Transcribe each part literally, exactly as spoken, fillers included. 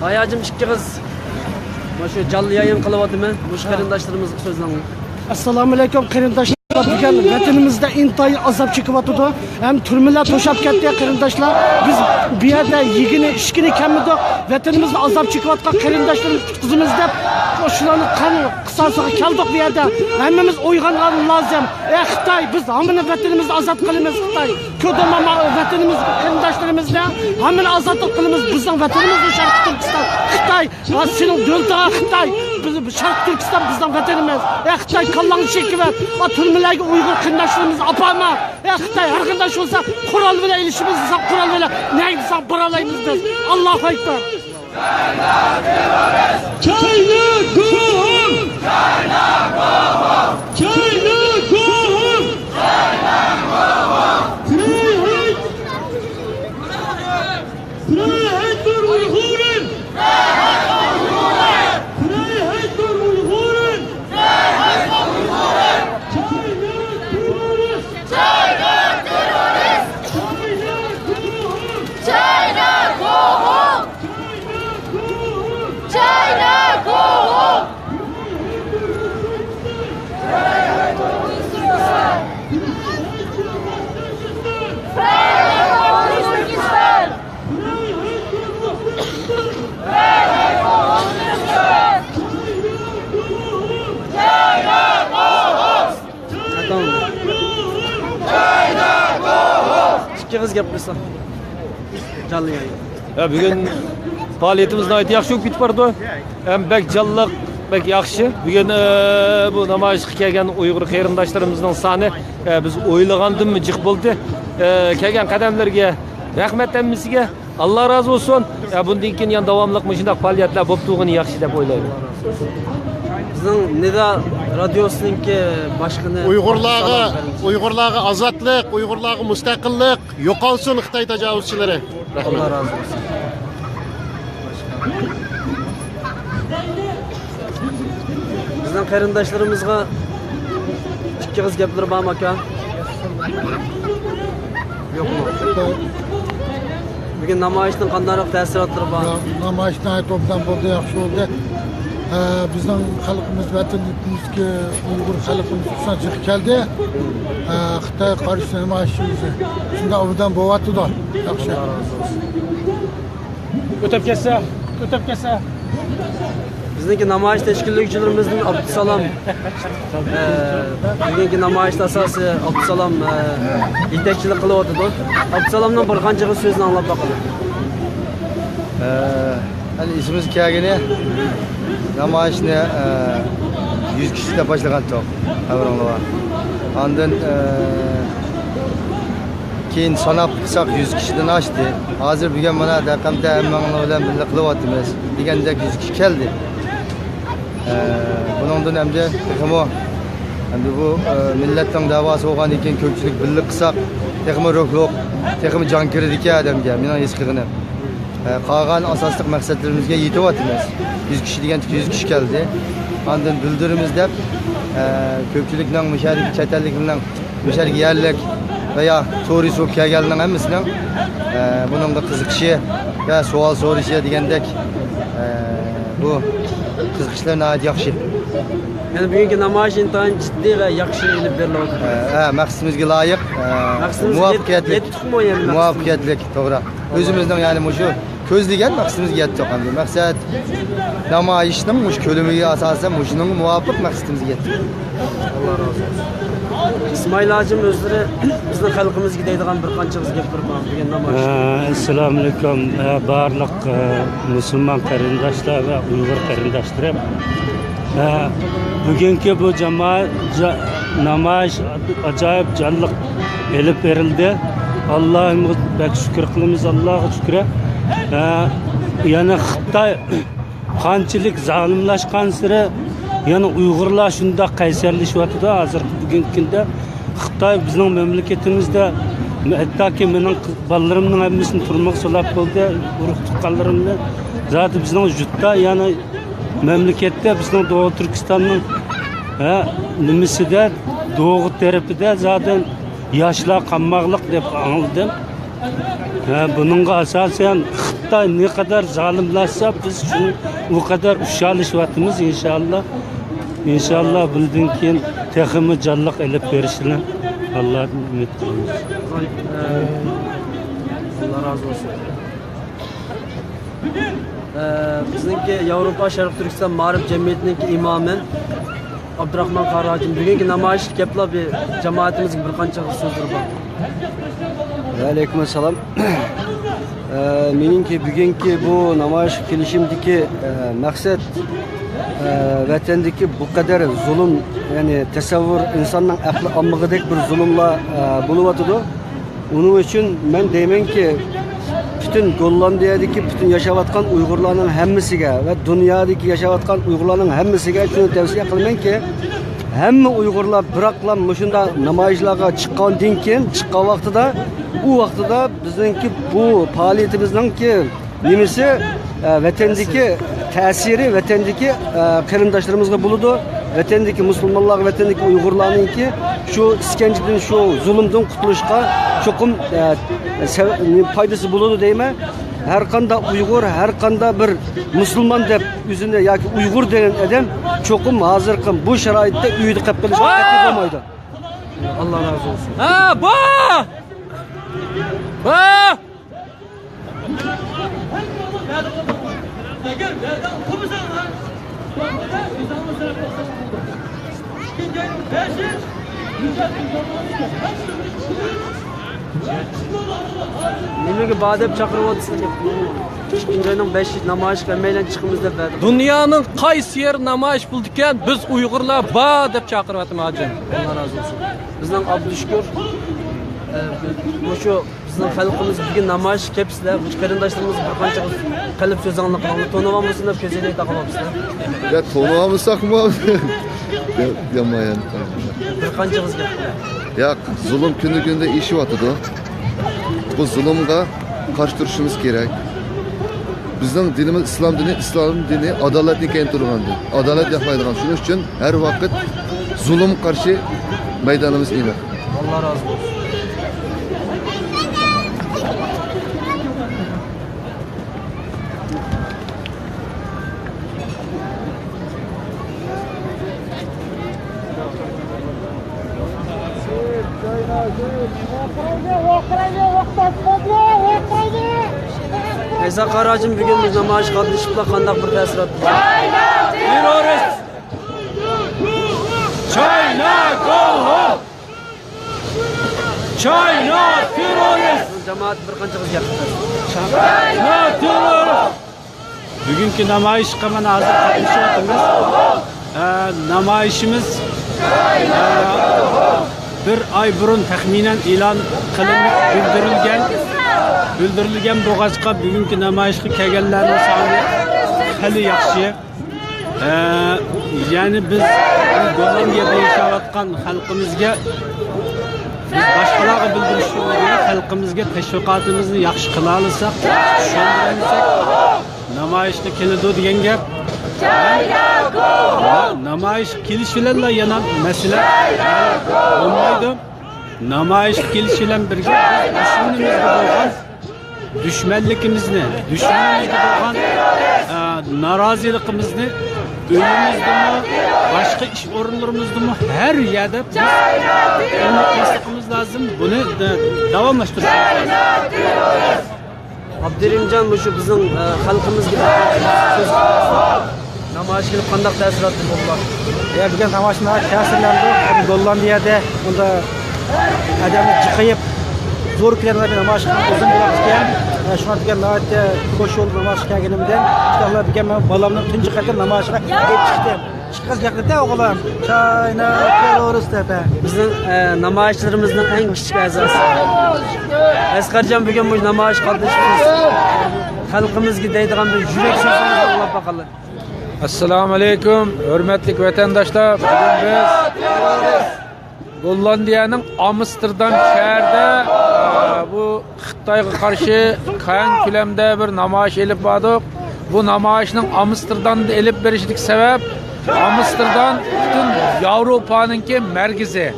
ھاياجىم ئىككى قىز مانا شۇ جانلىق يايىن قىلىۋاتىمەن. مۇشۇ قېرىنداشلىرىمىزغا سۆزلەڭلار. ئەسسالامۇئەلەيكۇم قېرىنداشلار، بۈگۈن ۋەتىنىمىزدە ئىنتايىن ئازاب چېكىۋاتىدۇ. ھەم تۈرمىلەر توشاپ كەتتى قېرىنداشلار. بىز بۇ يەردە يېگىنى ئىچكىنى كەلمىدۇق. ۋەتىنىمىزدە ئازاب چېكىۋاتقان قېرىنداشلىرىمىزنى قۇتقۇزىمىز دەپ، شۇلارنى قان قىساسىغا كەلدۇق بۇ يەردە. ھەممىمىز ئويغانغان لازىم. ئەي خىتاي، بىز ھەممىنى ۋەتىنىمىزنى ئازاد قىلىمىز خىتاي. كۆردۈڭمۇ ما-، ۋەتىنىمىز، قېرىنداشلىرىمىزنى ھەممىنى ئازادلىق قىلىمىز. بىزنىڭ ۋەتىنىمىز بۇ شەرقىي تۈركىستان. خىتاي، ھا، سېنىڭ دۆلىتىڭ خىتاي. بىز، بىز شەرقىي تۈركىستان بىزنىڭ ۋەتىنىمىز. ئەي خىتاي، كاللاڭنى چېكىۋەت. ھا، تۈرمىلەرگە ئۇيغۇر قېرىنداشلىرىمىزنى ئاپارما. ئەي خىتاي، ھەر قانداق بولسا قورال بىلەن ئېلىشىمىز، دېسەڭ قورال بىلەن نەگە دېسەڭ بارالايمىز بىز. ئاللاھۇ ئەكبەر. China go home! China go home! Frei Hector Uiguren! Frei Hector Uiguren! China terrorist! China terrorist! China go home! China go home! China go home! ئىككى قىز گەپ قىلسا. جانلىق يايىن. ھە، بۈگۈن پائالىيىتىمىز ناھايىتى ياخشى بولۇپ كېتىپ بارىدۇ. ھەم بەك جانلىق، بەك ياخشى. بۈگۈن، ئە، بۇ نامايىشقا كەلگەن ئۇيغۇر قېرىنداشلىرىمىزنىڭ سانى، ئە، بىز ئويلىغاندىنمۇ جىق بولدى. ئە، كەلگەن قەدەملەرگە رەھمەت ھەممىسىگە. ئاللا رازى بولسۇن. ئە، بۇندىن كېيىن يەنە داۋاملىق مۇشۇنداق پائالىيەتلەر بولۇپ تۇرغىنى ياخشى دەپ ئويلايمەن. بىزنىڭ نىدا رادىيوسىنىڭكى باشقىنى ئۇيغۇرلارغا، سالام بېرىمىز. ئۇيغۇرلارغا ئازادلىق، ئۇيغۇرلارغا مۇستەقىللىق، يوقالسۇن خىتاي تاجاۋۇزچىلىرى. رەھمەت. ئاللا رازى بولسۇن. بىزنىڭ قېرىنداشلىرىمىزغا ئىككى ئېغىز گەپلىرى بارمۇ، ئاكا؟ يوقمۇ؟ بۈگۈن نامايىشنىڭ قانداقراق تەسىراتلىرى بار؟ يا، نامايىش ناھايىتى ئوبدان بولدى، ياخشى بولدى. ئە، بىزنىڭ خەلقىمىز، ۋەتىنىمىزدىكى ئۇيغۇر خەلقىمىز خۇسۇسەن جىق كەلدى. ئە، خىتايغا قارشى نامايىشىمىزنى شۇنداق ئوبدان بولۇۋاتىدۇ. ياخشى. ئۆتۈپ كەتسە، ئۆتۈپ كەتسە. بىزنىڭكى نامايىش تەشكىللىگۈچىلىرىمىزدىن ئابدۇسالام، ئە، بۈگۈنكى نامايىشتا ئاساسىي ئابدۇسالام، ئە، يېتەكچىلىك قىلىۋاتىدۇ. ئابدۇسالامنىڭ بىر قانچە سۆزىنى ئاڭلاپ باقىلى. ئە، ھەلى ئېسىمىزگە كەلگىنى نامايىشنى، ئە، يۈز كىشىدە باشلىغانتۇق، خەۋىرىڭلار بار. ئاندىن، ئە، كېيىن ساناپ قىلساق يۈز كىشىدىن ئاشتى. ھازىر بۈگۈن مانا دەقەمدە ھەممىڭلار بىلەن بىللە قىلىۋاتىمىز دېگەندەك يۈز كىشى كەلدى. ئە، بۇنىڭدىن ئەمدى تېخىمۇ، ئەمدى بۇ، ئە، مىللەتنىڭ دەۋاسى بولغاندىن كېيىن كۆپچىلىك بىللە قىلساق تېخىمۇ روھلۇق، تېخىمۇ جان كىرىدىكەن ئادەمگە، مېنىڭ ھېس قىلغىنىم. ئە، قالغان ئاساسلىق مەقسەتلىرىمىزگە يېتىۋاتىمىز. يۈز كىشى دېگەندىكى يۈز كىشى كەلدى. ئاندىن بىلدۈرىمىز دەپ، ئە، كۆپچىلىكنىڭ مۇشەدىكى چەت ئەللىكلەرنىڭ مۇشەدىكى يەرلىك ۋە يا تۇرىست بولۇپ كەلگەنلەرنىڭ ھەممىسىنىڭ، ئە، بۇنىڭغا قىزىقىشى ۋە سوئال سورىشى دېگەندەك، ئە، بۇ قىزىقىشلار ناھايىتى ياخشى. يەنى بۈگۈنكى نامايىش ئىنتايىن جىددىي ۋە ياخشى ئېلىپ بېرىلىۋاتىدۇ. ئە، ئە، مەقسىتىمىزگە لايىق، ئە، مەقسىتىمىزگە يەت-، مۇۋەپپەقىيەتلىك. يەتتۇقمۇ يەنى مەقسىتىمىزگە؟ مۇۋەپپەقىيەتلىك، توغرا. ئۆزىمىزنىڭ يەنى مۇشۇ كۆزلىگەن مەقسىتىمىزگە يەتتۇق ئەمدى. مەقسەت نامايىشنىڭ مۇشۇ كۆلىمىگە ئاساسەن مۇشۇنىڭغا مۇۋاپىق مەقسىتىمىزگە يەتتۇق. ئاللا رازى بولسۇن. ئىسمائىل ھاجىم ئۆزلىرى بىزنىڭ خەلقىمىزگە دەيدىغان بىر قانچە ئېغىز گەپلىرى بار بۈگۈن نامايىشتا. ئە، ئەسسالامۇئەلەيكۇم. ئە، بارلىق، ئە، مۇسۇلمان قېرىنداشلار ۋە ئۇيغۇر قېرىنداشلىرىم. ئە، بۈگۈنكى بۇ جامائەت جا-، نامايىش ئاجايىپ جانلىق ئېلىپ بېرىلدى. ئاللاھىمىزغا بەك شۈكۈر قىلىمىز، ئاللاغا شۈكرى. ئە، يەنە خىتاي قانچىلىك زالىملاشقانسېرى، يەنە ئۇيغۇرلار شۇنداق قەيسەرلىشىۋاتىدۇ ھازىرقى بۈگۈنكى كۈندە. خىتاي بىزنىڭ مەملىكىتىمىزدە، ھەتتاكى مېنىڭ قىز-، بالىلىرىمنىڭ ھەممىسىنى تۈرمىگە سولاپ بولدى، ئۇرۇق تۇغقانلىرىمنى. زادى بىزنىڭ يۇرتتا، يەنى مەملىكەتتە، بىزنىڭ دوغۇ تۈركىستاننىڭ، ھە، نېمىسىدە، دوغۇ تەرىپىدە زادى ياشلار قالماقلىق دەپ ئاڭلىدىم. ھە، بۇنىڭغا ئاساسەن خىتاي نەقەدەر زالىملاشسا، بىز شۇنى ئۇ قەدەر ئۇششاقلىشىۋاتىمىز، ئىنشاللا. ئىنشاللا بۇندىن كېيىن تېخىمۇ جانلىق ئېلىپ بېرىشىنى ئاللادىن ئۈمىد قىلىمىز. ئاللا رازى بولسۇن. بۈگۈن، ئە، بىزنىڭكى ياۋروپا شەرقىي تۈركىستان مائارىپ جەمئىيىتىنىڭكى ئىمامى ئابدۇراخمان قارى ھاجىم بۈگۈنكى نامايىشقا كەپلا بىر جامائىتىمىزگە بىر قانچە سۆزلىرى بار. ۋەئەلەيكۇم ئەسسالام. ئە، مېنىڭكى بۈگۈنكى بۇ نامايىشقا كېلىشىمدىكى، ئە، مەقسەت، ئە، ۋەتەندىكى بۇ قەدەر زۇلۇم، يەنى تەسەۋۋۇر ئىنساننىڭ ئەقلى ئالمىغۇدەك بىر زۇلۇملار، ئە، بولۇۋاتىدۇ. ئۇنىڭ ئۈچۈن مەن دەيمەنكى، پۈتۈن گوللاندىيەدىكى پۈتۈن ياشاۋاتقان ئۇيغۇرلارنىڭ ھەممىسىگە ۋە دۇنيادىكى ياشاۋاتقان ئۇيغۇرلارنىڭ ھەممىسىگە شۇنى تەۋسىيە قىلىمەنكى، ھەممە ئۇيغۇرلار بىراقلا مۇشۇنداق نامايىشلارغا چىققاندىن كېيىن، چىققان ۋاقتىدا، ئۇ ۋاقتىدا بىزنىڭكى بۇ پائالىيىتىمىزنىڭكى نېمىسى، ئە، ۋەتەندىكى تەسىرى، ۋەتەندىكى، ئە، قېرىنداشلىرىمىزغا بولىدۇ. ۋەتەندىكى مۇسۇلمانلارغا، ۋەتەندىكى ئۇيغۇرلارنىڭكى شۇ ئىسكەنجىدىن، شۇ زۇلۇمدىن قۇتۇلۇشقا چوقۇم، ئە، سەۋ-، پايدىسى بولىدۇ دەيمەن. ھەر قانداق ئۇيغۇر، ھەر قانداق بىر مۇسۇلمان دەپ ئۆزىنى ياكى ئۇيغۇر دېگەن ئادەم چوقۇم ھازىرقى بۇ شارائىتتا ئۆيىدە قېلىپ قېلىشقا قەتئىي بولمايدۇ. ئاللا رازى بولسۇن. ھە، بۇ! بۇ! نېمىگە بار دەپ چاقىرىۋاتىسىز؟ ئىككىنچى ئاينىڭ بەشى نامايىشقا ھەممەيلەن چىقىمىز دەپ بەردى. دۇنيانىڭ قايسى يېرى نامايىش بولىدىكەن، بىز ئۇيغۇرلار بار دەپ چاقىرىۋاتىمەن، ھاجىم. ئاللا رازى بولسۇن. بىزنىڭ ئابدۇشۈكۈر، ئە، مۇشۇ بىزنىڭ خەلقىمىز بۈگۈن نامايىشقا كەپسىلەر، مۇشۇ قېرىنداشلىرىمىز بىر قانچىغا قېلىپ سۆزۈڭلارنى قىلىڭلار، تونۇۋالمىسۇن دەپ كۆزىنى تاقىۋاپسىلەر. يا، تونۇۋالمىساقمۇ؟ يا، يامان يەنى. بىر قانچىغىز گەپ قىلىڭ. ياق، زۇلۇم كۈندىن كۈندە ئېشىۋاتىدۇ. بۇ زۇلۇمغا قارشى تۇرۇشىمىز كېرەك. بىزنىڭ دىنىمىز ئىسلام دىنى، ئىسلام دىنى ئادالەتنى كەينى تۇرغان دىن. ئادالەت ياقلايدىغان. شۇنىڭ ئۈچۈن ھەر ۋاقىت زۇلۇمغا قارشى مەيدانىمىز ئېنىق. ئاللا رازى بولسۇن. ئەيسا قارى ھاجىم، بۈگۈن بىز نامايىشقا قاتنىشىپلا قانداق بىر تەسىرات؟ تېررورىست! چاينا گول ھول! چاينا تېررورىست! جامائەت بىر قانچىغىز گەپ قىلىڭ. چاينا تېررورىست! بۈگۈنكى نامايىشقا مانا ھازىر قاتنىشىۋاتىمىز. ئە، نامايىشىمىز، ئە، بىر ئاي بۇرۇن تەخمىنەن ئېلان قىلىنىپ بىلدۈرۈلگەن. بىلدۈرۈلگەن بولغاچقا، بۈگۈنكى نامايىشقا كەلگەنلەرنىڭ سانى خېلى ياخشى. ئە، يەنى بىز بۇ گوللاندىيەدە ياشاۋاتقان خەلقىمىزگە، بىز باشقىلارغا بىلدۈرۈش ئورنىغا خەلقىمىزگە تەشۋىقاتىمىزنى ياخشى قىلالىساق، چۈشەندۈرەلىسەك، نامايىشقا كېلىدۇ دېگەن گەپ. نامايىشقا كېلىش بىلەنلا يەنە مەسىلە ھەل بولمايدۇ. نامايىشقا كېلىش بىلەن بىرگە بىز دۈشمىنىمىزگە بولغان دۈشمەنلىكىمىزنى، دۈشمىنىمىزگە بولغان، ئە، نارازىلىقىمىزنى ئۆيىمىزدىمۇ، باشقا ئىش ئورۇنلىرىمىزدىمۇ، ھەر يەردە بىز ئۇنتۇماسلىقىمىز لازىم. بۇنى، ئە، داۋاملاشتۇرۇشىمىز لازىم. ئابدۇرېھىمجان، مۇشۇ بىزنىڭ، ئە، خەلقىمىزگە سۆز نامايىش كېلىپ قانداق تەسىراتى بولدى؟ يا، بۈگۈن نامايىش تەسىرلەندۇق. ھەم گوللاندىيەدە ئۇندا ئادەملەر جىقىيىپ، زور كۆلەمدە نامايىش قىلىپ ئۇزۇن بولۇپتىكەن. ئە، شۇڭا دېگەن ناھايىتى خوش بولدۇم نامايىشقا كەلگىنىمدىن. ئىنشاللا بۈگۈن مەن بالامنى تۇنجى قېتىم نامايىشقا ئېلىپ چىقتىم. ئىككى قىز گەپلىدى ئوغلۇم. چاينا تېررورىست دەپ. بىزنىڭ، ئە، نامايىشچىلىرىمىزنىڭ ئەڭ كىچىك ئەزاسى. ئەسقەرجان بۈگۈن بۇ نامايىشقا قاتنىشىپ، خەلقىمىزگە دەيدىغان بىر يۈرەك سۆزىڭىزنى ئاڭلاپ باقايلى. ئەسسالامۇ ئەلەيكۇم، ھۆرمەتلىك ۋەتەنداشلار. بۈگۈن بىز گوللاندىيەنىڭ ئامستېردام شەھىرىدە، ئە، بۇ خىتايغا قارشى كەڭ كۆلەمدە بىر نامايىش ئېلىپ باردۇق. بۇ نامايىشنىڭ ئامستېردامدا ئېلىپ بېرىشىدىكى سەۋەب، ئامستېردام پۈتۈن ياۋروپانىڭكى مەركىزى.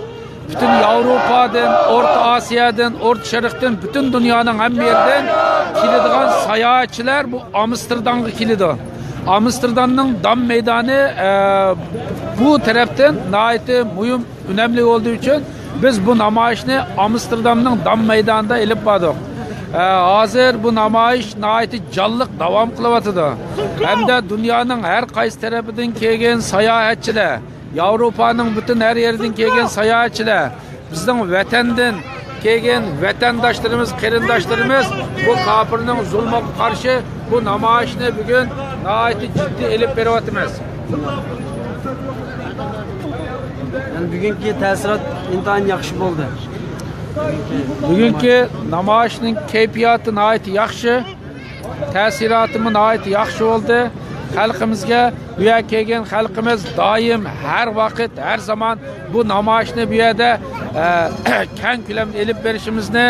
پۈتۈن ياۋروپادىن، ئورتا ئاسىيادىن، ئورتا شەرقتىن، پۈتۈن دۇنيانىڭ ھەممە يېرىدىن كېلىدىغان ساياھەتچىلەر بۇ ئامستېردامغا كېلىدۇ. ئامستېردامنىڭ دام مەيدانى، ئە، بۇ تەرەپتىن ناھايىتى مۇھىم، ئۈنەملىك بولدۇقى ئۈچۈن بىز بۇ نامايىشنى ئامستېردامنىڭ دام مەيدانىدا ئېلىپ باردۇق. ئە، ھازىر بۇ نامايىش ناھايىتى جانلىق داۋام قىلىۋاتىدۇ. ھەمدە دۇنيانىڭ ھەر قايسى تەرىپىدىن كەلگەن ساياھەتچىلەر، ياۋروپانىڭ پۈتۈن ھەر يېرىدىن كەلگەن ساياھەتچىلەر، بىزنىڭ ۋەتەندىن كەلگەن ۋەتەنداشلىرىمىز، قېرىنداشلىرىمىز بۇ كاپىرنىڭ زۇلمىغا قارشى بۇ نامايىشنى بۈگۈن ناھايىتى جىددىي ئېلىپ بېرىۋاتىمىز. يەنى بۈگۈنكى تەسىرات ئىنتايىن ياخشى بولدى. بۈگۈنكى نامايىشنىڭ كەيپىياتى ناھايىتى ياخشى. تەسىراتىمۇ ناھايىتى ياخشى بولدى. خەلقىمىزگە بۇ يەرگە كەلگەن خەلقىمىز دائىم، ھەر ۋاقىت، ھەر زامان بۇ نامايىشنى بۇ يەردە، ئە، كەڭ كۆلەمدە ئېلىپ بېرىشىمىزنى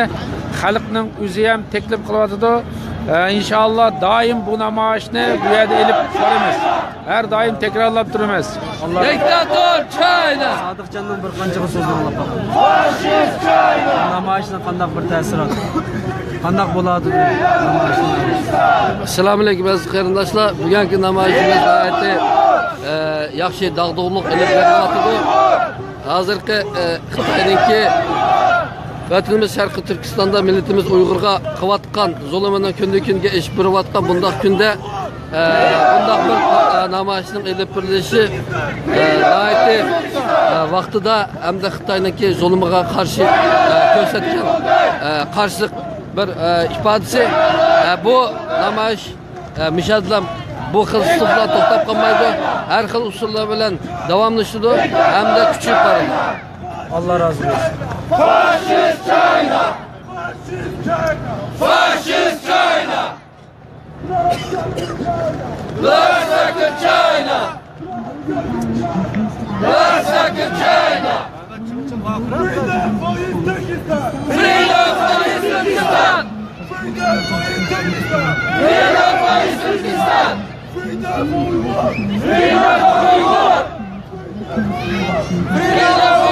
خەلقنىڭ ئۆزى ھەم تەكلىپ قىلىۋاتىدۇ. ئە، ئىنشاللا دائىم بۇ نامايىشنى بۇ يەردە ئېلىپ بارىمىز. ھەر دائىم تەكرارلاپ تۇرىمىز. ئاللا دىكتاتور چاينا! سادىقجاننىڭ بىر قانچىغا سۆزىنى ئاڭلاپ باقايلى. نامايىشنىڭ قانداق بىر تەسىراتى؟ قانداق بولاتىدۇ نامايىشنىڭ؟ ئەسسالامۇئەلەيكۇم ئەزىز قېرىنداشلار. بۈگۈنكى نامايىشىمىز ناھايىتى، ئە، ياخشى، داغدۇغىلىق ئېلىپ بېرىلىۋاتىدۇ. ھازىرقى، ئە، خىتاينىڭكى ۋەتىنىمىز شەرقىي تۈركىستاندا مىللىتىمىز ئۇيغۇرغا قىلىۋاتقان زۇلۇمىنىڭ كۈندىن-كۈنگە ئېشىپ بېرىۋاتقان بۇنداق كۈندە، ئە، بۇنداق بىر، ئە، نامايىشنىڭ ئېلىپ بېرىلىشى، ئە، ناھايىتى، ئە، ۋاقتىدا ھەمدە خىتاينىڭكى زۇلۇمىغا قارشى، ئە، كۆرسەتكەن، ئە، قارشىلىق بىر، ئە، ئىپادىسى. ئە، بۇ نامايىش، ئە، مۇشۇ يەردىلا بۇ خىل ئۇسۇل بىلەن توختاپ قالمايدۇ. ھەر خىل ئۇسۇللار بىلەن داۋاملىشىدۇ ھەمدە كۈچىيىپ بارىدۇ. ئاللا رازى بولسۇن. فاشىست چاينا! فاشىست چاينا! فاشىست چاينا! Bloodsucker China! Bloodsucker China! Freedom for East Turkestan! Freedom for East Turkestan! Freedom for East Turkestan! Freedom for Uyghur! Freedom for Uyghur! Freedom for